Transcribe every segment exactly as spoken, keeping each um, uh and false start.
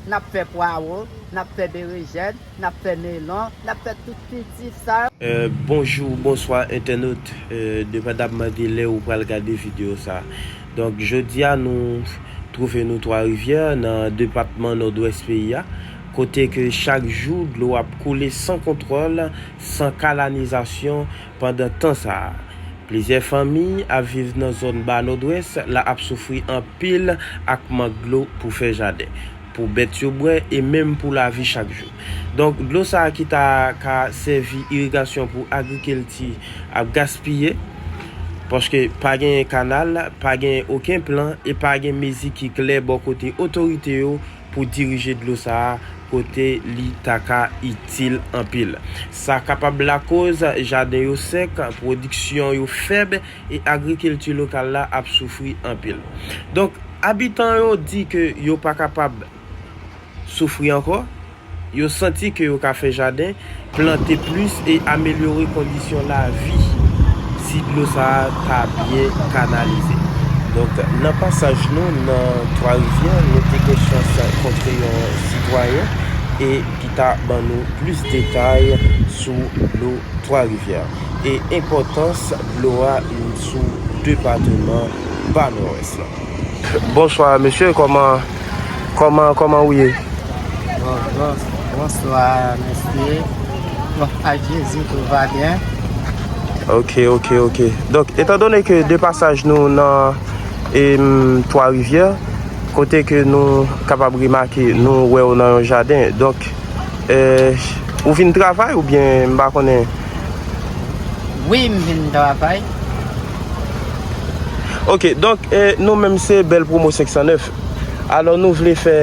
N ap fè pwawo, n ap fè berejèn, n ap fè melon, n ap fè tout kilti sa yo. Euh, bonjou, bonswa entènot, euh, depandamman de lè ou pral gade videyo sa. Donk jodi a nou twouve nou Twa Rivyè nan depatman Nòdwès peyi a, kote ke chak jou dlo ap koule san kontwòl, san kanalizasyon pandan tan sa a. Plizyè fanmi ap viv nan zòn ba Nòdwès la ap soufri anpil ak mank dlo pou fè jaden, pou bèt yo bwè e menm pou lavi chak jou. Donk dlo sa a ki ta ka sèvi irigasyon pou agrikilti ap gaspiye, paske pa genyen kanal, pa genyen okenn plan e pa gen mezi ki klè bò kote otorite yo pou dirije dlo sa a kote li ta ka itil anpil. Sa kapab lakoz jaden yo sèk, pwodiksyon yo fèb e agrikilti lokal la ap soufri anpil. Donk abitan yo di ke yo pa kapab soufri ankò, yo santi ke yo ka fè jaden, plante plis e amelyore kondisyon lavi si dlo sa a ta byen kanalize. Donk nan pasaj nou nan Twa Rivyè, nou te gen chans kontre yon sitwayen e ki ta ban nou plis detay sou dlo Twa Rivyè e enpòtans dlo a sou depatman ba Nòdwès la. Bonswa mesye, kòman kòman kòman ou ye? Bon, bon, bonswa mesye. Bon, ak Jezi tout va byen. Ok, ok, ok. Donk etandone ke de pasaj nou nan em, Twa Rivyè, kote ke nou kapab remake nou wè w nan yon jaden. Donk eh, ou vin travay oubyen m pa konnen? Wi, m vin travay. Ok, donk eh, nou menm se Bèl Pwomo senk san nèf. Alò nou vle fè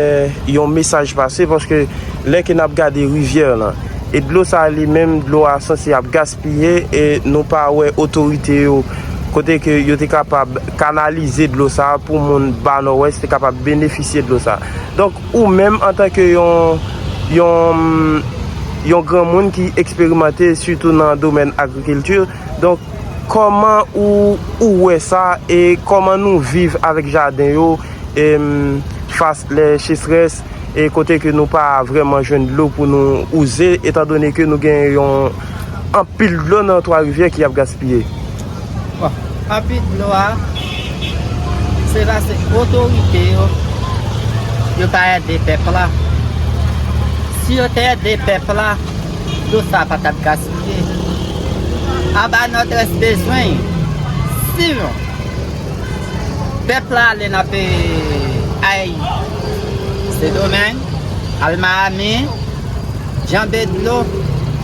yon mesaj pase paske lè ke n ap gade rivyè lan e dlo sa a li menm, dlo a sanse ap gaspiye e nou pa wè otorite yo kote ke yo te kapab kanalize dlo sa a pou moun ba Nòdwès te kapab benefisye dlo sa a. Donk ou menm antanke yon yon yon granmoun ki eksperimante sitou nan domèn agrikilti, donk kòman ou ou wè sa e kòman nou viv avèk jaden yo em, fas lè chesrès e kote ke nou pa vrèman jwenn dlo pou nou uze etandone ke nou gen yon anpil dlo nan Twa Rivyè ki ap gaspiye? Bon, anpil dlo a se paske otorite yo yo pa ede pèp la. Si yo te ede pèp la, dlo sa pa t ap gaspiye. Anba Nòdwès bezwen si pèp la ale nan peyi Ayiti, Sendomeng, al Miami, janbe dlo,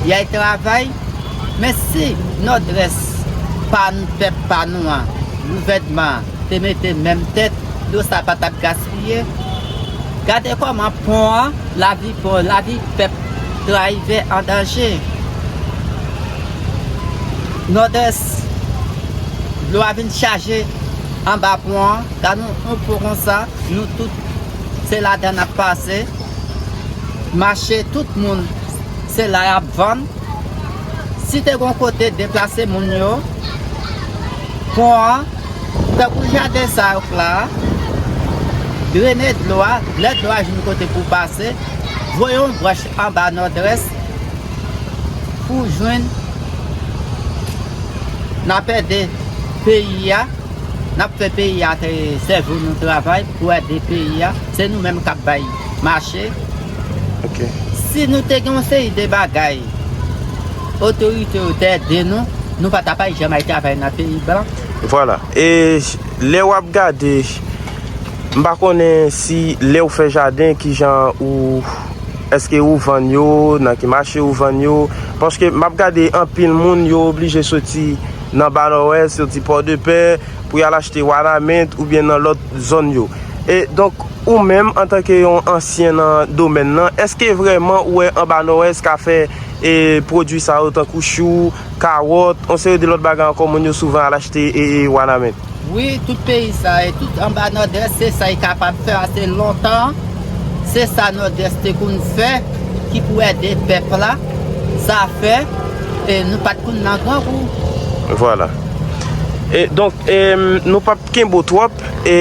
y al travay. Men si Nòdwès pa n, pèp pa nou an, gouvènman an te mete menm tèt, dlo sa pa t ap gaspiye. Gade kòman pon an, lavi pon, lavi pèp Twa Rivyè an danje. Nòdwès, dlo a vin chaje anba pon an. Gade yon pon konsa, nou tout se ladan n ap pase. Mache tout moun se la y ap vann. Si te gon kote deplase moun yo, pon an, tankou jaden sa yo k la a, drene dlo a, lè dlo a jwenn kote pou pase, voye yon branch anba Nòdwès pou jwenn n ap ede peyi a. N ap fè peyi a te sèvi nou travay pou ede peyi a. Se nou menm k ap bay mache. Ok. Si nou te gen yon seri de bagay, otorite yo te ede nou, nou pa t ap janm al travay nan peyi blan. Vwala. E lè w ap gade, m pa konnen si lè w fè jaden, kijan ou, èske ou vann yo, nan ki mache ou vann yo? Paske m ap gade anpil moun, yo oblije soti nan Ba Nòdwès, soti Pòdepè, pou y al achte Wanament oubyen nan lòt zòn yo. E donk, ou menm, antanke yon ansyen nan domèn nan, èske vrèman ou wè anba Nòdwès ka fè e pwodui sa yo tankou chou, kawòt, yon seri de lòt bagay ankò moun yo souvan al achte e, e Wanament? Wi, tout peyi sa e tout anba Nòdwès, se sa y kapab fè ase lontan. Se sa Nòdwès te konn fè ki pou ede pèp la. Sa fè e nou pa t konn nan grangou. Vwala. E donk, e, nou p ap kenbe w twòp. E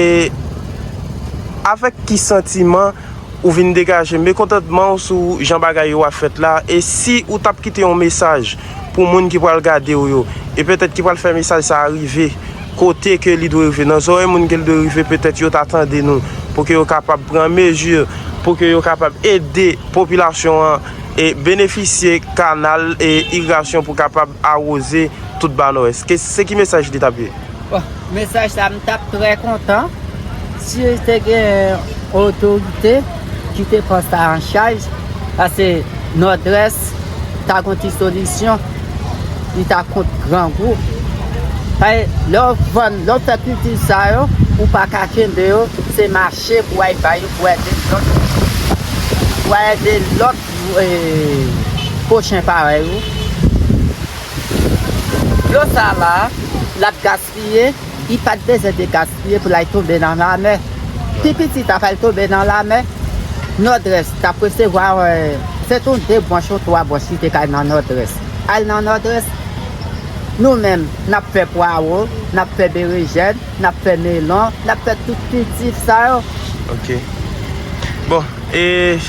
avèk ki santiman Ou vin degaje mekontantman w sou jan bagay yo ap fèt la, e si ou t ap kite yon mesaj pou moun ki pral gade w yo, e petèt ki pral fè mesaj sa a rive kote ke li dwe rive, nan zòrèy moun ke l dwe rive, petèt yo ta tande nou, pou ke yo kapab pran mezi, pou ke yo kapab ede popilasyon an e benefisye kanal e irigasyon pou kapab awoze tout Ba Nòdès. Ke, se ki mesaj li t ap ye? Bon, mesaj sa, m t ap trè kontan si te gen otorite ki te pran sa an chaj, paske Nòdwès ta gon ti solisyon, li ta kont grangou. Paske lè w vann, lè w fè kilti sa yo, ou pa ka kenbe yo, se mache pou w al bay yo, pou w ede lòt, pou w ede lòt, eh, pwochen parèy ou. Dlo sa la, l ap gaspiye, li pa t bezwen te gaspiye pou l al tonbe nan lamè. Pi piti ta pral tonbe nan lamè. Nòdwès t ap resevwa, eh, se t on de branch ou twa branch li te ka al nan Nòdwès. Al nan Nòdwès, nou menm, n ap fè pwawo, n ap fè berejèn, n ap fè melon, n ap fè tout kilti sa yo. Ok. Bon, e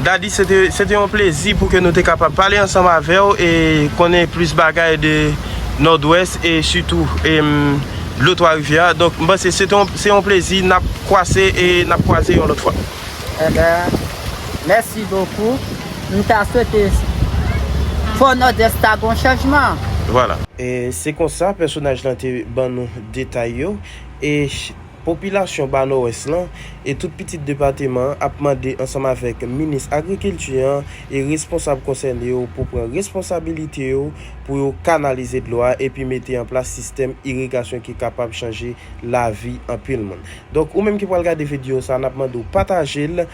Daddy, se te, se te yon plezi pou ke nou te kapab pale ansanm avè w e konnen plis bagay de Nòdwès e sitou, em, dlo Twa Rivyè a. Donk, m panse se te yon, se yon plezi, n ap kwase e n ap kwaze yon lòt fwa. Enben, mèsi bokou. M ta swete fò Nòdwès ta gon chanjman. Vwala. E se konsa pèsonaj lan te ban nou detay yo. E popilasyon Ba Nòdwès lan e tout pitit depatman an ap mande ansanm avèk minis agrikilti an e responsab konsène yo pou pran responsabilite yo pou yo kanalize dlo a epi mete an plas sistèm irigasyon ki kapab chanje lavi anpil moun. Donk, ou menm ki pral gade videyo sa, n ap mande w pataje l,